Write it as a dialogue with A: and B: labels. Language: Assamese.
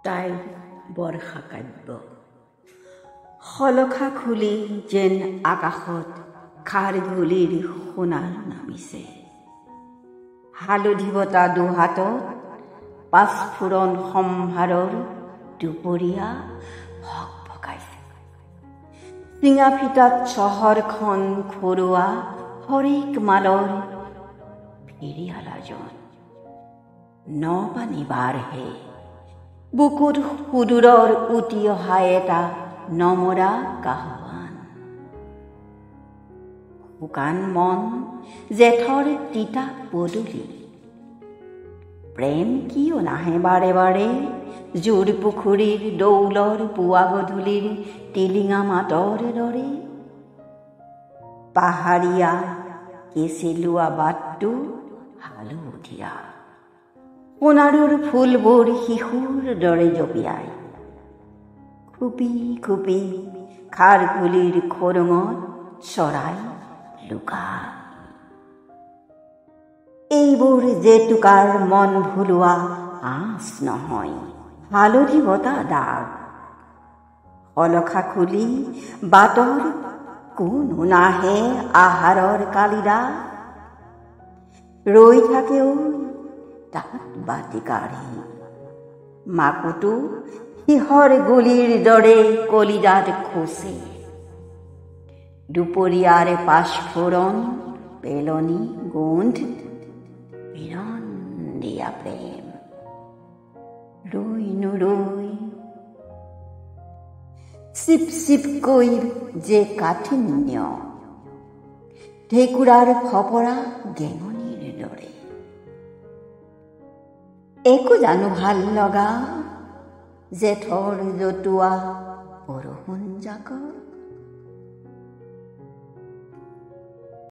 A: তাইৰ বৰ্ষাকাব্য। শলখা খুলি যেন আকাশত খাৰঘুলিৰ সোণাৰ নামিছে। হালধি বটা দুহাতত পাঁচফোৰণ সম্ভাৰৰ দুপৰীয়া ভকভকাইছে। চিঙা ফিটাত চহৰখন ঘৰুৱা হৰেক মালৰ ফেৰিয়ালাজন। ন পানী বাঢ়ে বুকুত সুদূৰৰ উটি অহা এটা নমৰা কাহৱান। শুকান মন জেঠৰ তিতা পদূলি। প্ৰেম কিয় নাহে বাৰে বাৰে জোৰ পুখুৰীৰ দৌলৰ পুৱা গধূলিৰ টিলিঙা মাতৰ দৰে? পাহাৰীয়া কেঁচেলুৱা বাটটো হালধীয়া, সোণাৰুৰ ফুলবোৰ শিশুৰ দৰে জঁপিয়াই খুপি খুপি খাৰঘুলিৰ খোৰোঙত চৰাই লুকাই। এইবোৰ জেতুকাৰ মন ভুলোৱা আঁচ নহয়, হালধি বটা দাগ। শলখা খুলি বাটৰ কোনো নাহে আহাৰৰ কালিদা। ৰৈ থাকে ঐ তাত বাটি কাঢ়ি, মাকোটো সিহঁৰ গুলিৰ দৰে কলিজাত খোচে। দুপৰীয়াৰ পাঁচফোৰণ পেলনি গোন্ধ পীড়ন দিয়া প্ৰেম ৰৈ নৰৈ চিপ চিপকৈ যে কাঠিন্য ঢেকুৰাৰ ফপৰা গেঙনিৰ দৰে। একো জানো ভাল লগা জেঠৰ জতুৱা বৰষুণ জাকৰ?